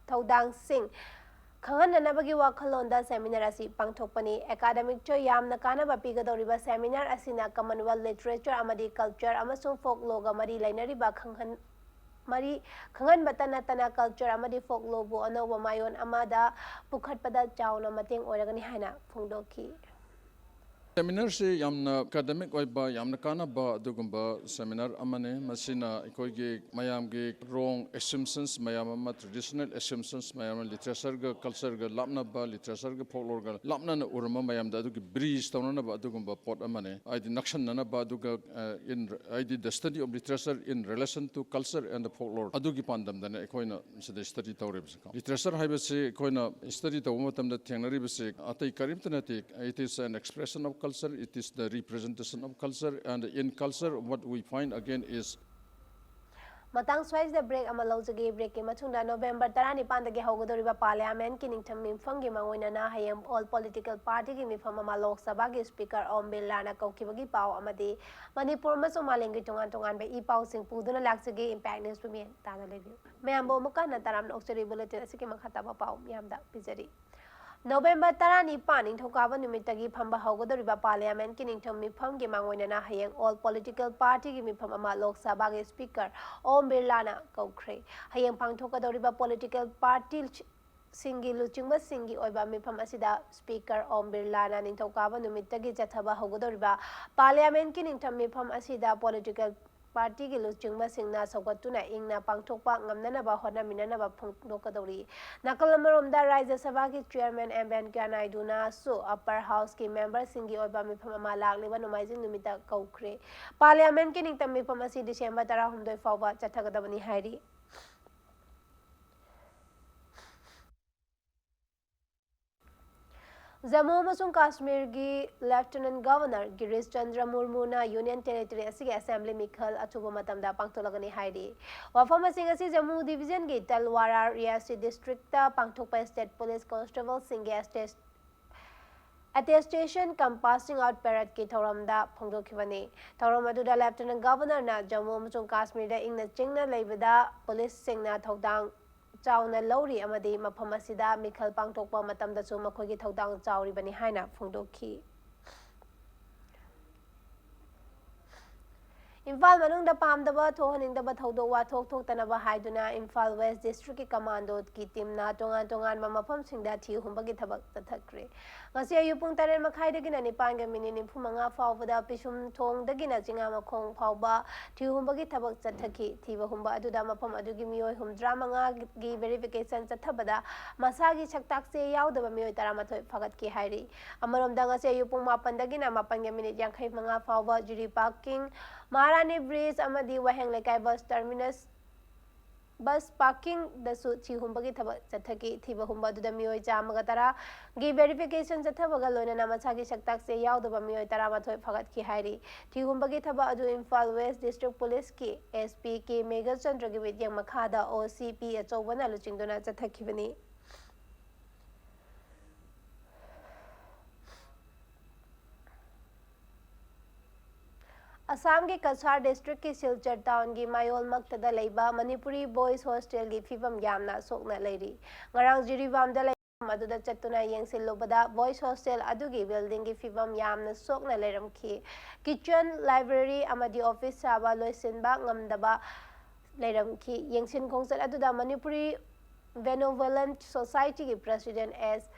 ꯊꯧꯗꯥꯡꯁꯤꯡ ꯈꯪꯍꯟꯅꯅꯕꯒꯤ ꯋꯥꯈꯜꯂꯣꯟꯗ seminar ꯑꯁꯤ ꯄꯥꯡꯊꯣꯛꯄꯅꯤ꯫ Academic ꯇ ꯌꯥꯝꯅ ꯀꯥꯟꯅꯕ ꯄꯤꯒꯗꯧꯔꯤꯕ seminar ꯑꯁꯤꯅ Commonwealth Literature ꯑꯃꯗꯤ Culture ꯑꯃꯁꯨꯡ Folklore ꯒ ꯃꯔꯤ ꯂꯩꯅꯔꯤꯕ ꯈꯪꯍꯟ-, ꯃꯔꯤ ꯈꯪꯍꯟꯕꯇ ꯅꯠꯇꯅ culture ꯑꯃꯗꯤ folklore ꯕꯨ ꯑꯅꯧꯕ ꯃꯥꯏꯑꯣꯟ ꯑꯃꯗ ꯄꯨꯈꯠꯄꯗ ꯆꯥꯎꯅ ꯃꯇꯦꯡ ꯑꯣꯏꯔꯒꯅꯤ ꯍꯥꯏꯅ ꯐꯣꯡꯗꯣꯛꯈꯤ꯫ Seminar ꯁꯤ ꯌꯥꯝꯅ academic ꯑꯣꯏꯕ, ꯌꯥꯝꯅ ꯀꯥꯟꯅꯕ ꯑꯗꯨꯒꯨꯝꯕ seminar ꯑꯃꯅꯤ꯫ ꯃꯁꯤꯅ ꯑꯩꯈꯣꯏꯒꯤ ꯃꯌꯥꯝꯒꯤ wrong assumptions ꯃꯌꯥꯝ ꯑꯃ, traditional assumptions ꯃꯌꯥꯝ ꯑꯃ, literature ꯒ culture ꯒ ꯂꯥꯞꯅꯕ, literature ꯒ folklore ꯒ ꯂꯥꯞꯅꯅ ꯎꯔꯝꯕ ꯃꯌꯥꯝꯗ ꯑꯗꯨꯒꯤ bridge ꯇꯧꯅꯅꯕ ꯑꯗꯨꯒꯨꯝꯕ ꯄꯣꯠ ꯑꯃꯅꯤ꯫ ꯍꯥꯏꯗꯤ ꯅꯛꯁꯟꯅꯅꯕ, ꯑꯗꯨꯒ, ꯑ, in, ꯍꯥꯏꯗꯤ the study of literature in relation to culture and folklore ꯑꯗꯨꯒꯤ ꯄꯥꯟꯗꯝꯗꯅ ꯑꯩꯈꯣꯏꯅ ꯁꯤꯗ study ꯇꯧꯔꯤꯕꯁꯦ꯫ Literature ꯍꯥꯏꯕꯁꯤ ꯑꯩꯈꯣꯏꯅ study ꯇꯧꯕ ꯃꯇꯝꯗ ꯊꯦꯡꯅꯔꯤꯕꯁꯤ ꯑꯇꯩ ꯀꯔꯤꯝꯇ ꯅꯠꯇꯦ꯫ It is an expression of culture, it is the representation of culture, and in culture what we find again is ꯃꯇꯥꯡ ꯁ꯭ꯋꯥꯏꯁꯤꯗ ꯕ꯭ꯔꯦꯛ ꯑꯃ ꯂꯧꯖꯒꯦ꯫ ꯕ꯭ꯔꯦꯛꯀꯤ ꯃꯇꯨꯡꯗ ꯅꯣꯕꯦꯝꯕꯔ ꯇꯔꯥꯅꯤꯄꯥꯟꯗꯒꯤ ꯍꯧꯒꯗꯧꯔꯤꯕ ꯄꯥꯔꯂꯤꯌꯥꯃꯦꯟꯠꯀꯤ ꯅꯤꯡꯊꯝ ꯃꯤꯐꯝꯒꯤ ꯃꯥꯡꯑꯣꯏꯅꯅ ꯍꯌꯦꯡ ꯑꯣꯜ ꯄꯣꯂꯤꯇꯤꯀꯦꯜ ꯄꯥꯔꯇꯤꯒꯤ ꯃꯤꯐꯝ ꯑꯃ ꯂꯣꯛ ꯁꯚꯥꯒꯤ ꯁ꯭ꯄꯤꯀꯔ ꯑꯣꯝ ꯕꯤꯔꯂꯥꯅ ꯀꯧꯈꯤꯕꯒꯤ ꯄꯥꯎ ꯑꯃꯗꯤ ꯃꯅꯤꯄꯨꯔ ꯑꯃꯁꯨꯡ ꯃꯥꯂꯦꯝꯒꯤ ꯇꯣꯉꯥꯟ ꯇꯣꯉꯥꯟꯕ ꯏ ꯄꯥꯎꯁꯤꯡ ꯄꯨꯗꯨꯅ ꯂꯥꯛꯆꯒꯦ꯫ ꯏꯝꯄꯦꯛ ꯅ꯭ꯌꯨꯁꯄꯨ ꯃꯤꯠꯌꯦꯡ ꯇꯥꯅ ꯂꯩꯕꯤꯌꯨ꯫ ꯃꯌꯥꯝꯕꯨ ꯑꯃꯨꯛꯀ ꯍꯟꯅ ꯇꯔꯥꯝꯅ ꯑꯣꯛꯆꯔꯤ꯫ ꯕꯨꯂꯦꯇꯤꯟ ꯑꯁꯤꯒꯤ ꯃꯈꯥ ꯇꯥꯕ ꯄꯥꯎ ꯃꯤꯌꯥꯝꯗ ꯄꯤꯖꯔꯤ꯫ ꯅꯣꯕꯦꯝꯕꯔ ꯇꯔꯥꯅꯤꯄꯥꯟ, ꯅꯤꯡꯊꯧꯀꯥꯕ ꯅꯨꯃꯤꯠꯇꯒꯤ ꯐꯝꯕ ꯍꯧꯒꯗꯧꯔꯤꯕ ꯄꯥꯔꯂꯤꯌꯥꯃꯦꯟꯠꯀꯤ ꯅꯤꯡꯊꯝ ꯃꯤꯐꯝꯒꯤ ꯃꯥꯡꯑꯣꯏꯅꯅ ꯍꯌꯦꯡ ꯑꯣꯜ ꯄꯣꯂꯤꯇꯤꯀꯦꯜ ꯄꯥꯔꯇꯤꯒꯤ ꯃꯤꯐꯝ ꯑꯃ ꯂꯣꯛ ꯁꯚꯥꯒꯤ ꯁ꯭ꯄꯤꯀꯔ ꯑꯣꯝ ꯕꯤꯔꯂꯥꯅ ꯀꯧꯈ꯭ꯔꯦ꯫ ꯍꯌꯦꯡ ꯄꯥꯡꯊꯣꯛꯀꯗꯧꯔꯤꯕ ꯄꯣꯂꯤꯇꯤꯀꯦꯜ ꯄꯥꯔꯇꯤꯁꯤꯡꯒꯤ ꯂꯨꯆꯤꯡꯕꯁꯤꯡꯒꯤ ꯑꯣꯏꯕ ꯃꯤꯐꯝ ꯑꯁꯤꯗ ꯁ꯭ꯄꯤꯀꯔ ꯑꯣꯝ ꯕꯤꯔꯂꯥꯅ ꯅꯤꯡꯊꯧꯀꯥꯕ ꯅꯨꯃꯤꯠꯇꯒꯤ ꯆꯠꯊꯕ ꯍꯧꯒꯗꯧꯔꯤꯕ ꯄꯥꯔꯂꯤꯌꯥꯃꯦꯟꯠꯀꯤ ꯅꯤꯡꯊꯝ ꯃꯤꯐꯝ ꯑꯁꯤꯗ ꯄꯣꯂꯤꯇꯤꯀꯦꯜ ꯄꯥꯔꯇꯤꯒꯤ ꯂꯨꯆꯤꯡꯕꯁꯤꯡꯅ ꯁꯧꯒꯠꯇꯨꯅ ꯏꯪꯅ ꯄꯥꯡꯊꯣꯛꯄ ꯉꯝꯅꯅꯕ ꯍꯣꯠꯅꯃꯤꯟꯅꯅꯕ ꯐꯣꯡꯗꯣꯛꯀꯗꯧꯔꯤ꯫ ꯅꯥꯀꯜ ꯑꯃꯔꯣꯝꯗ, ꯔꯥꯖ꯭ꯌ ꯁꯚꯥꯒꯤ ꯆꯤꯌꯔꯃꯦꯟ ꯑꯦꯝ ꯚꯦꯡꯀꯌꯥ ꯅꯥꯏꯗꯨꯅꯁꯨ ꯑꯞꯄꯔ ꯍꯥꯎꯁꯀꯤ ꯃꯦꯝꯕꯔꯁꯤꯡꯒꯤ ꯑꯣꯏꯕ ꯃꯤꯐꯝ ꯑꯃ ꯂꯥꯛꯂꯤꯕ ꯅꯣꯡꯃꯥꯏꯖꯤꯡ ꯅꯨꯃꯤꯠꯇ ꯀꯧꯈ꯭ꯔꯦ꯫ ꯄꯥꯔꯂꯤꯌꯥꯃꯦꯟꯠꯀꯤ ꯅꯤꯡꯇꯝ ꯃꯤꯐꯝ ꯑꯁꯤ ꯗꯤꯁꯦꯝꯕꯔ ꯇꯔꯥꯍꯨꯝꯗꯣꯏ ꯐꯥꯎꯕ ꯆꯠꯊꯒꯗꯕꯅꯤ ꯍꯥꯏꯔꯤ꯫ ꯖꯝꯃꯨ ꯑꯃꯁꯨꯡ ꯀꯥꯁꯃꯤꯔꯒꯤ ꯂꯦꯐꯇꯤꯅꯦꯟꯠ ꯒꯚꯔꯅꯔ ꯒꯤꯔꯤꯁ ꯆꯟꯗ꯭ꯔ ꯃꯨꯔꯃꯨꯅ ꯌꯨꯅꯤꯌꯟ ꯇꯦꯔꯤꯇꯣꯔꯤ ꯑꯁꯤꯒꯤ ꯑꯦꯁꯦꯝꯕ꯭ꯂꯤ ꯃꯤꯈꯜ ꯑꯊꯨꯕ ꯃꯇꯝꯗ ꯄꯥꯡꯊꯣꯛꯂꯒꯅꯤ ꯍꯥꯏꯔꯤ꯫ ꯋꯥꯐꯝꯁꯤꯡ ꯑꯁꯤ ꯖꯝꯃꯨ ꯗꯤꯚꯤꯖꯟꯒꯤ ꯇꯜꯋꯥꯔꯥ ꯔꯤꯌꯥꯁꯤ ꯗꯤꯁꯇ꯭ꯔꯤꯛꯇ ꯄꯥꯡꯊꯣꯛꯄ ꯁ꯭ꯇꯦꯠ ꯄꯨꯂꯤꯁ ꯀꯣꯟꯁꯇꯦꯕꯜꯁꯤꯡꯒꯤ ꯑꯦꯁꯇꯦꯁ-, ꯑꯦꯇꯦꯁꯇꯦꯁꯟ ꯀꯝ ꯄꯥꯁꯤꯡ ꯑꯥꯎꯠ ꯄꯦꯔꯦꯗꯀꯤ ꯊꯧꯔꯝꯗ ꯐꯣꯡꯗꯣꯛꯈꯤꯕꯅꯤ꯫ ꯊꯧꯔꯝ ꯑꯗꯨꯗ ꯂꯦꯐꯇꯤꯅꯦꯟꯠ ꯒꯚꯔꯅꯔꯅ ꯖꯝꯃꯨ ꯑꯃꯁꯨꯡ ꯀꯥꯁꯃꯤꯔꯗ ꯏꯪꯅ ꯆꯤꯡꯅ ꯂꯩꯕꯗ ꯄꯨꯂꯤꯁꯁꯤꯡꯅ ꯊꯧꯗꯥꯡ ꯆꯥꯎꯅ ꯂꯧꯔꯤ ꯑꯃꯗꯤ ꯃꯐꯝ ꯑꯁꯤꯗ ꯃꯤꯈꯜ ꯄꯥꯡꯊꯣꯛꯄ ꯃꯇꯝꯗꯁꯨ ꯃꯈꯣꯏꯒꯤ ꯊꯧꯗꯥꯡ ꯆꯥꯎꯔꯤꯕꯅꯤ ꯍꯥꯏꯅ ꯐꯣꯡꯗꯣꯛꯈꯤ꯫ ꯏꯝꯐꯥꯜ ꯃꯅꯨꯡꯗ ꯄꯥꯝꯗꯕ ꯊꯣꯛꯍꯟꯅꯤꯡꯗꯕ ꯊꯧꯗꯣꯛ ꯋꯥꯊꯣꯛ ꯊꯣꯛꯇꯅꯕ ꯍꯥꯏꯗꯨꯅ ꯏꯝꯐꯥꯜ ꯋꯦꯁ ꯗꯤꯁꯇ꯭ꯔꯤꯛꯀꯤ ꯀꯃꯥꯟꯗꯣꯒꯤ ꯇꯤꯝꯅ ꯇꯣꯉꯥꯟ ꯇꯣꯉꯥꯟꯕ ꯃꯐꯝꯁꯤꯡꯗ ꯊꯤ ꯍꯨꯝꯕꯒꯤ ꯊꯕꯛ ꯆꯠꯊꯈ꯭ꯔꯦ꯫ ꯉꯁꯤ ꯑꯌꯨꯛ ꯄꯨꯡ ꯇꯔꯦꯠ ꯃꯈꯥꯏꯗꯒꯤꯅ ꯅꯤꯄꯥꯟꯒ ꯃꯤꯅꯤꯠ ꯅꯤꯐꯨ ꯃꯉꯥ ꯐꯥꯎꯕꯗ ꯄꯤꯁꯨꯝ ꯊꯣꯡꯗꯒꯤꯅ ꯆꯤꯡꯉꯥꯃꯈꯣꯡ ꯐꯥꯎꯕ ꯊꯤ ꯍꯨꯝꯕꯒꯤ ꯊꯕꯛ ꯆꯠꯊꯈꯤ꯫ ꯊꯤꯕ ꯍꯨꯝꯕ ꯑꯗꯨꯗ ꯃꯐꯝ ꯑꯗꯨꯒꯤ ꯃꯤꯑꯣꯏ ꯍꯨꯝꯐꯨꯇꯔꯥ ꯃꯉꯥꯒꯤ ꯚꯦꯔꯤꯐꯤꯀꯦꯁꯟ ꯆꯠꯊꯕꯗ ꯃꯁꯥꯒꯤ ꯁꯛꯇꯥꯛ ꯆꯦ ꯌꯥꯎꯗꯕ ꯃꯤꯑꯣꯏ ꯇꯔꯥꯃꯥꯊꯣꯏ ꯐꯥꯒꯠꯈꯤ ꯍꯥꯏꯔꯤ꯫ ꯑꯃꯔꯣꯝꯗ, ꯉꯁꯤ ꯑꯌꯨꯛ ꯄꯨꯡ ꯃꯥꯄꯟꯗꯒꯤꯅ ꯃꯥꯄꯟꯒ ꯃꯤꯅꯤꯠ ꯌꯥꯡꯈꯩ ꯃꯉꯥ ꯐꯥꯎꯕ ꯖꯤꯔꯤ ꯄꯥꯔꯀꯤꯡ, ꯃꯍꯥꯔꯥꯅꯤ ꯕ꯭ꯔꯤꯖ ꯑꯃꯗꯤ ꯋꯥꯍꯦꯡ ꯂꯩꯀꯥꯏ ꯕꯁ ꯇꯔꯃꯤꯅꯁ ꯕꯁ ꯄꯥꯔꯀꯤꯡꯗꯁꯨ ꯊꯤ ꯍꯨꯝꯕꯒꯤ ꯊꯕꯛ ꯆꯠꯊꯈꯤ꯫ ꯊꯤꯕ ꯍꯨꯝꯕ ꯑꯗꯨꯗ ꯃꯤꯑꯣꯏ ꯆꯥꯝꯃꯒ ꯇꯔꯥꯒꯤ verification ꯆꯠꯊꯕꯒ ꯂꯣꯏꯅꯅ ꯃꯁꯥꯒꯤ ꯁꯛꯇꯥꯛꯁꯦ ꯌꯥꯎꯗꯕ ꯃꯤꯑꯣꯏ ꯇꯔꯥꯃꯥꯊꯣꯏ ꯐꯒꯠꯈꯤ ꯍꯥꯏꯔꯤ꯫ ꯊꯤ ꯍꯨꯝꯕꯒꯤ ꯊꯕꯛ ꯑꯗꯨ ꯏꯝꯐꯥꯜ West District Police ꯀꯤ SP K ꯃꯦꯘꯆꯟꯗ꯭ꯔꯒꯤ ꯃꯤꯠꯌꯦꯡ ꯃꯈꯥꯗ OCP ꯑꯆꯧꯕꯅ ꯂꯨꯆꯤꯡꯗꯨꯅ ꯆꯠꯊꯈꯤꯕꯅꯤ꯫ ꯑꯁꯥꯝꯒꯤ ꯀꯁꯥꯔ district ꯀꯤ ꯁꯤꯜꯆꯔ town ꯒꯤ ꯃꯌꯣꯜꯃꯛꯇꯗ ꯂꯩꯕ ꯃꯅꯤꯄꯨꯔꯤ boys hostel ꯒꯤ ꯐꯤꯕꯝ ꯌꯥꯝꯅ ꯁꯣꯛꯅ ꯂꯩꯔꯤ꯫ ꯉꯔꯥꯡ ꯖꯤꯔꯤꯕꯥꯝꯗ ꯂꯩꯕ ꯃꯐꯝ ꯑꯗꯨꯗ ꯆꯠꯇꯨꯅ ꯌꯦꯡꯁꯤꯜꯂꯨꯕꯗ boys hostel ꯑꯗꯨꯒꯤ building ꯒꯤ ꯐꯤꯕꯝ ꯌꯥꯝꯅ ꯁꯣꯛꯅ ꯂꯩꯔꯝꯈꯤ꯫ Kitchen, library ꯑꯃꯗꯤ office ꯁꯥꯕ ꯂꯣꯏꯁꯤꯟꯕ ꯉꯝꯗꯕ ꯂꯩꯔꯝꯈꯤ꯫ ꯌꯦꯡꯁꯤꯟ ꯈꯣꯡꯆꯠ ꯑꯗꯨꯗ ꯃꯅꯤꯄꯨꯔꯤ Benevolent Society ꯒꯤ president S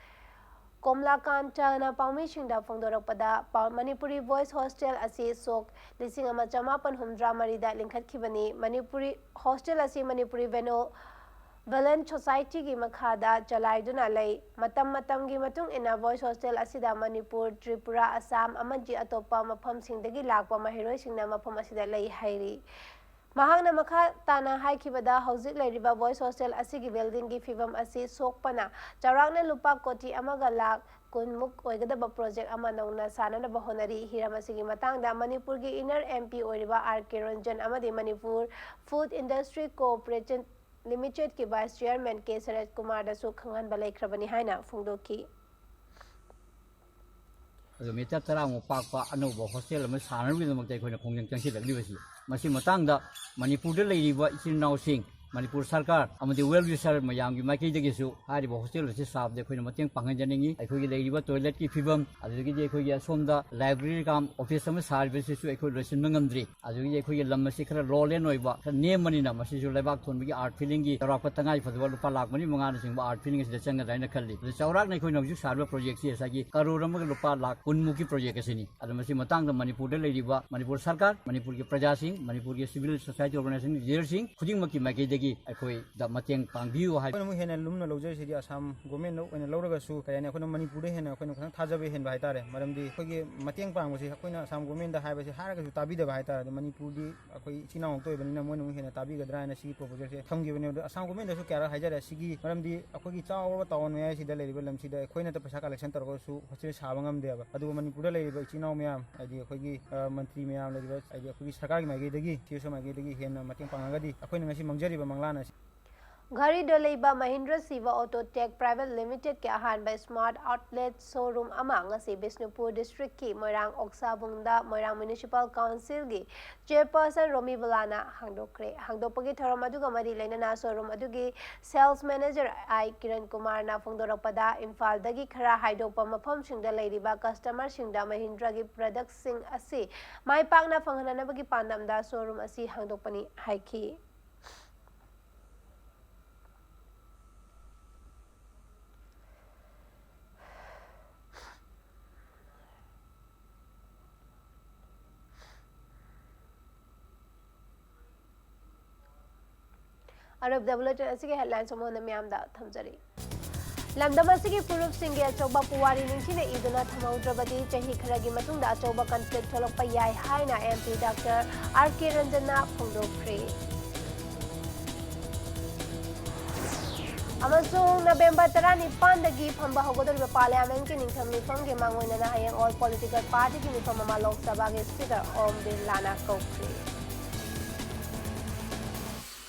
ꯀꯣꯝꯂꯥꯀꯥꯟꯇꯅ ꯄꯥꯎꯃꯤꯁꯤꯡꯗ ꯐꯣꯡꯗꯣꯔꯛꯄꯗ, ꯄꯥꯎ-, ꯃꯅꯤꯄꯨꯔꯤ boys hostel ꯑꯁꯤ ꯁꯣꯛ ꯂꯤꯁꯤꯡ ꯑꯃ ꯆꯃꯥꯄꯟ ꯍꯨꯝꯗ꯭ꯔꯥ ꯃꯔꯤꯗ ꯂꯤꯡꯈꯠꯈꯤꯕꯅꯤ꯫ ꯃꯅꯤꯄꯨꯔꯤ hostel ꯑꯁꯤ ꯃꯅꯤꯄꯨꯔꯤ Benevolent Society ꯒꯤ ꯃꯈꯥꯗ ꯆꯂꯥꯏꯗꯨꯅ ꯂꯩ꯫ ꯃꯇꯝ ꯃꯇꯝꯒꯤ ꯃꯇꯨꯡ ꯏꯟꯅ boys hostel ꯑꯁꯤꯗ ꯃꯅꯤꯄꯨꯔ, ꯇ꯭ꯔꯤꯄꯨꯔꯥ, ꯑꯁꯥꯝ ꯑꯃꯗꯤ ꯑꯇꯣꯞꯄ ꯃꯐꯝꯁꯤꯡꯗꯒꯤ ꯂꯥꯛꯄ ꯃꯍꯩꯔꯣꯏꯁꯤꯡꯅ ꯃꯐꯝ ꯑꯁꯤꯗ ꯂꯩ ꯍꯥꯏꯔꯤ꯫ ꯃꯍꯥꯛꯅ ꯃꯈꯥ ꯇꯥꯅ ꯍꯥꯏꯈꯤꯕꯗ, ꯍꯧꯖꯤꯛ ꯂꯩꯔꯤꯕ boys hostel ꯑꯁꯤꯒꯤ building ꯒꯤ ꯐꯤꯕꯝ ꯑꯁꯤ ꯁꯣꯛꯄꯅ ꯆꯥꯎꯔꯥꯛꯅ ꯂꯨꯄꯥ ꯀꯣꯇꯤ ꯑꯃꯒ ꯂꯥꯈ ꯀꯨꯟꯃꯨꯛ ꯑꯣꯏꯒꯗꯕ project ꯑꯃ ꯅꯧꯅ ꯁꯥꯅꯅꯕ ꯍꯣꯠꯅꯔꯤ꯫ ꯍꯤꯔꯝ ꯑꯁꯤꯒꯤ ꯃꯇꯥꯡꯗ ꯃꯅꯤꯄꯨꯔꯒꯤ inner MP ꯑꯣꯏꯔꯤꯕ R K ꯔꯟꯖꯟ ꯑꯃꯗꯤ Manipur Food Industry Corporation Limited ꯀꯤ vice chairman K ꯁꯔꯠ ꯀꯨꯃꯥꯔꯗꯁꯨ ꯈꯪꯍꯟꯕ ꯂꯩꯈ꯭ꯔꯕꯅꯤ ꯍꯥꯏꯅ ꯐꯣꯡꯗꯣꯛꯈꯤ꯫ ꯑꯗꯨ meter ꯇꯔꯥꯃꯨꯛ ꯄꯥꯛꯄ ꯑꯅꯧꯕ hostel ꯑꯃ ꯁꯥꯅꯕꯒꯤꯗꯃꯛꯇ ꯑꯩꯈꯣꯏꯅ ꯈꯣꯡꯖꯪ ꯆꯪꯁꯤꯜꯂꯛꯂꯤꯕꯁꯤ, ꯃꯁꯤ ꯃꯇꯥꯡꯗ ꯃꯅꯤꯄꯨꯔꯗ ꯂꯩꯔꯤꯕ ꯏꯆꯤꯜ ꯏꯅꯥꯎꯁꯤꯡ, ꯃꯅꯤꯄꯨꯔ ꯁꯔꯀꯥꯔ ꯑꯃꯗꯤ well wisher ꯃꯌꯥꯝꯒꯤ ꯃꯥꯏꯀꯩꯗꯒꯤꯁꯨ ꯍꯥꯏꯔꯤꯕ hostel ꯑꯁꯤ ꯁꯥꯕꯗ ꯑꯩꯈꯣꯏꯅ ꯃꯇꯦꯡ ꯄꯥꯡꯍꯟꯖꯅꯤꯡꯏ꯫ ꯑꯩꯈꯣꯏꯒꯤ ꯂꯩꯔꯤꯕ toilet ꯀꯤ ꯐꯤꯕꯝ, ꯑꯗꯨꯗꯒꯤꯗꯤ ꯑꯩꯈꯣꯏꯒꯤ ꯑꯁꯣꯝꯗ library cum office ꯑꯃ ꯁꯥꯔꯤꯕꯁꯤꯁꯨ ꯑꯩꯈꯣꯏ ꯂꯣꯏꯁꯤꯟꯕ ꯉꯝꯗ꯭ꯔꯤ꯫ ꯑꯗꯨꯗꯒꯤ ꯑꯩꯈꯣꯏꯒꯤ ꯂꯝ ꯑꯁꯤ ꯈꯔ lowland ꯑꯣꯏꯕ, ꯈꯔ ꯅꯦꯝꯕꯅꯤꯅ ꯃꯁꯤꯁꯨ ꯂꯩꯕꯥꯛ ꯊꯣꯟꯕꯒꯤ earth filling ꯒꯤ ꯆꯥꯎꯔꯥꯛꯄ ꯇꯉꯥꯏ ꯐꯗꯕ ꯂꯨꯄꯥ ꯂꯥꯈ ꯃꯔꯤ ꯃꯉꯥꯅ ꯆꯤꯡꯕ earth filling ꯑꯁꯤꯗ ꯆꯪꯒꯗ꯭ꯔꯥ ꯍꯥꯏꯅ ꯈꯜꯂꯤ꯫ ꯑꯗꯨ ꯆꯥꯎꯔꯥꯛꯅ ꯑꯩꯈꯣꯏꯅ ꯍꯧꯖꯤꯛ ꯁꯥꯔꯤꯕ project ꯁꯤ ꯉꯁꯥꯏꯒꯤ ꯀꯔꯣꯔ ꯑꯃꯒ ꯂꯨꯄꯥ ꯂꯥꯈ ꯀꯨꯟꯃꯨꯛꯀꯤ project ꯑꯁꯤꯅꯤ꯫ ꯑꯗꯣ ꯃꯁꯤ ꯃꯇꯥꯡꯗ ꯃꯅꯤꯄꯨꯔꯗ ꯂꯩꯔꯤꯕ ꯃꯅꯤꯄꯨꯔ ꯁꯔꯀꯥꯔ, ꯃꯅꯤꯄꯨꯔꯒꯤ ꯄ꯭ꯔꯖꯥꯁꯤꯡ, ꯃꯅꯤꯄꯨꯔꯒꯤ civil society organization leader ꯁꯤꯡ ꯈꯨꯗꯤꯡꯃꯛꯀꯤ ꯃꯥꯏꯀꯩꯗꯒꯤ ꯑꯩꯈꯣꯏꯗ ꯃꯇꯦꯡ ꯄꯥꯡꯕꯤꯌꯨ ꯍꯥꯏꯕ꯫ ꯑꯩꯈꯣꯏꯅ ꯑꯃꯨꯛ ꯍꯦꯟꯅ ꯂꯨꯝꯅ ꯂꯧꯖꯔꯤꯁꯤꯗꯤ ꯑꯁꯥꯝ ꯒꯣꯔꯃꯦꯟꯗ ꯑꯣꯏꯅ ꯂꯧꯔꯒꯁꯨ, ꯀꯔꯤ ꯍꯥꯏꯅꯤ, ꯑꯩꯈꯣꯏꯅ ꯃꯅꯤꯄꯨꯔꯗ ꯍꯦꯟꯅ ꯑꯩꯈꯣꯏꯅ ꯈꯤꯇꯪ ꯊꯥꯖꯕ ꯍꯦꯟꯕ ꯍꯥꯏꯇꯥꯔꯦ꯫ ꯃꯔꯝꯗꯤ ꯑꯩꯈꯣꯏꯒꯤ ꯃꯇꯦꯡ ꯄꯥꯡꯕꯁꯤ ꯑꯩꯈꯣꯏꯅ ꯑꯁꯥꯝ ꯒꯣꯔꯃꯦꯟꯗ ꯍꯥꯏꯕꯁꯤ ꯍꯥꯏꯔꯒꯁꯨ ꯇꯥꯕꯤꯗꯕ ꯍꯥꯏꯇꯥꯔꯦ꯫ ꯑꯗꯣ ꯃꯅꯤꯄꯨꯔꯗꯤ ꯑꯩꯈꯣꯏ ꯏꯆꯤꯜ ꯏꯅꯥꯎ ꯉꯥꯛꯇ ꯑꯣꯏꯕꯅꯤꯅ ꯃꯣꯏꯅ ꯑꯃꯨꯛ ꯍꯦꯟꯅ ꯇꯥꯕꯤꯒꯗ꯭ꯔꯥ ꯍꯥꯏꯅ ꯁꯤꯒꯤ ꯄ꯭ꯔꯣꯄꯣꯖꯦꯜꯁꯦ ꯊꯝꯈꯤꯕꯅꯦ꯫ ꯑꯗꯣ ꯑꯁꯥꯝ ꯒꯣꯔꯃꯦꯟꯗꯁꯨ ꯀꯌꯥꯔꯛ ꯍꯥꯏꯖꯔꯦ, ꯁꯤꯒꯤ ꯃꯔꯝꯗꯤ ꯑꯩꯈꯣꯏꯒꯤ ꯆꯥꯎꯔꯕ ꯇꯥꯎꯟ ꯃꯌꯥꯏꯁꯤꯗ ꯂꯩꯔꯤꯕ ꯂꯝꯁꯤꯗ ꯑꯩꯈꯣꯏꯅ ꯄꯩꯁꯥ ꯀꯂꯦꯛꯁꯟ ꯇꯧꯔꯒꯁꯨ ꯍꯣꯁꯇꯦꯜ ꯁꯥꯕ ꯉꯝꯗꯦꯕ꯫ ꯑꯗꯨꯒ ꯃꯅꯤꯄꯨꯔꯗ ꯂꯩꯔꯤꯕ ꯏꯆꯤꯜ ꯏꯅꯥꯎ ꯃꯌꯥꯝ, ꯍꯥꯏꯗꯤ ꯑꯩꯈꯣꯏꯒꯤ, ꯑ, ꯃꯟꯇ꯭ꯔꯤ ꯃꯌꯥꯝ ꯂꯩꯔꯤꯕ, ꯍꯥꯏꯗꯤ ꯑꯩꯈꯣꯏꯒꯤ ꯁꯔꯀꯥꯔꯒꯤ ꯃꯥꯏꯀꯩꯗꯒꯤ, ꯁꯤ ꯑꯦꯁ ꯑꯣ ꯃꯥꯏꯀꯩꯗꯒꯤ ꯍꯦꯟꯅ ꯃꯇꯦꯡ ꯄꯥꯡꯉꯒꯗꯤ ꯑꯩꯈꯣꯏꯅ ꯉꯁꯤ ꯃꯥꯡꯖꯔꯤꯕ ꯃꯪꯂꯥꯟ ꯑꯁꯤ ꯘꯔꯤꯗ ꯂꯩꯕ ꯃꯍꯤꯟꯗ꯭ꯔ ꯁꯤꯚ ꯑꯣꯇꯣ ꯇꯦꯛ ꯄ꯭ꯔꯥꯏꯚꯦꯠ ꯂꯤꯃꯤꯇꯦꯗꯀꯤ ꯑꯍꯥꯟꯕ ꯁ꯭ꯃꯥꯔꯠ ꯑꯥꯎꯠꯂꯦꯠ ꯁꯣꯔꯨꯝ ꯑꯃ ꯉꯁꯤ ꯕꯤꯁꯅꯨꯄꯨꯔ ꯗꯤꯁꯇ꯭ꯔꯤꯛꯀꯤ ꯃꯣꯏꯔꯥꯡ ꯑꯣꯛꯁꯥꯕꯨꯡꯗ ꯃꯣꯏꯔꯥꯡ ꯃ꯭ꯌꯨꯅꯤꯁꯤꯄꯥꯜ ꯀꯥꯎꯟꯁꯤꯜꯒꯤ ꯆꯦꯌꯔꯄꯔꯁꯟ ꯔꯣꯃꯤ ꯕꯂꯥꯅ ꯍꯥꯡꯗꯣꯛꯈ꯭ꯔꯦ꯫ ꯍꯥꯡꯗꯣꯛꯄꯒꯤ ꯊꯧꯔꯝ ꯑꯗꯨꯒ ꯃꯔꯤ ꯂꯩꯅꯅ ꯁꯣꯔꯨꯝ ꯑꯗꯨꯒꯤ ꯁꯦꯜꯁ ꯃꯦꯅꯦꯖꯔ ꯑꯥꯏ ꯀꯤꯔꯟ ꯀꯨꯃꯥꯔꯅ ꯐꯣꯡꯗꯣꯔꯛꯄꯗ, ꯏꯝꯐꯥꯜꯗꯒꯤ ꯈꯔ ꯍꯥꯏꯗꯣꯛꯄ ꯃꯐꯝꯁꯤꯡꯗ ꯂꯩꯔꯤꯕ ꯀꯁꯇꯃꯔꯁꯤꯡꯗ ꯃꯍꯤꯟꯗ꯭ꯔꯒꯤ ꯄ꯭ꯔꯗꯛꯁꯤꯡ ꯑꯁꯤ ꯃꯥꯏ ꯄꯥꯛꯅ ꯐꯪꯍꯟꯅꯕꯒꯤ ꯄꯥꯟꯗꯝꯗ ꯁꯣꯔꯨꯝ ꯑꯁꯤ ꯍꯥꯡꯗꯣꯛꯄꯅꯤ ꯍꯥꯏꯈꯤ꯫ ꯑꯔꯣꯏꯕꯗ ꯕꯨꯂꯦꯇꯤꯟ ꯑꯁꯤꯒꯤ ꯍꯦꯗꯂꯥꯏꯟꯁ ꯑꯃꯨꯛ ꯍꯟꯅ ꯃꯤꯌꯥꯝꯗ ꯊꯝꯖꯔꯤ꯫ ꯂꯝꯗꯝ ꯑꯁꯤꯒꯤ ꯐꯨꯔꯨꯞꯁꯤꯡꯒꯤ ꯑꯆꯧꯕ ꯄꯨꯋꯥꯔꯤ ꯅꯤꯡꯊꯤꯅ ꯏꯗꯨꯅ ꯊꯝꯍꯧꯗ꯭ꯔꯕꯗꯤ ꯆꯍꯤ ꯈꯔꯒꯤ ꯃꯇꯨꯡꯗ ꯑꯆꯧꯕ ꯀꯟꯐ꯭ꯂꯤꯛ ꯊꯣꯛꯂꯛꯄ ꯌꯥꯏ ꯍꯥꯏꯅ ꯑꯦꯝ ꯄꯤ ꯗꯥꯛꯇꯔ ꯑꯥꯔ ꯀꯦ ꯔꯟꯖꯟꯅ ꯐꯣꯡꯗꯣꯛꯈ꯭ꯔꯦ꯫ ꯑꯃꯁꯨꯡ ꯅꯕꯦꯝꯕꯔ ꯇꯔꯥꯅꯤꯄꯥꯟꯗꯒꯤ ꯐꯝꯕ ꯍꯧꯒꯗꯧꯔꯤꯕ ꯄꯥꯔꯂꯤꯌꯥꯃꯦꯟꯠꯀꯤ ꯅꯤꯡꯊꯝ ꯃꯤꯐꯝꯒꯤ ꯃꯥꯡꯑꯣꯏꯅꯅ ꯍꯌꯦꯡ ꯑꯣꯜ ꯄꯣꯂꯤꯇꯤꯀꯦꯜ ꯄꯥꯔꯇꯤꯒꯤ ꯃꯤꯐꯝ ꯑꯃ ꯂꯣꯛ ꯁꯚꯥꯒꯤ ꯁ꯭ꯄꯤꯀꯔ ꯑꯣꯝ ꯕꯤꯔꯂꯥꯅ ꯀꯧꯈ꯭ꯔꯦ꯫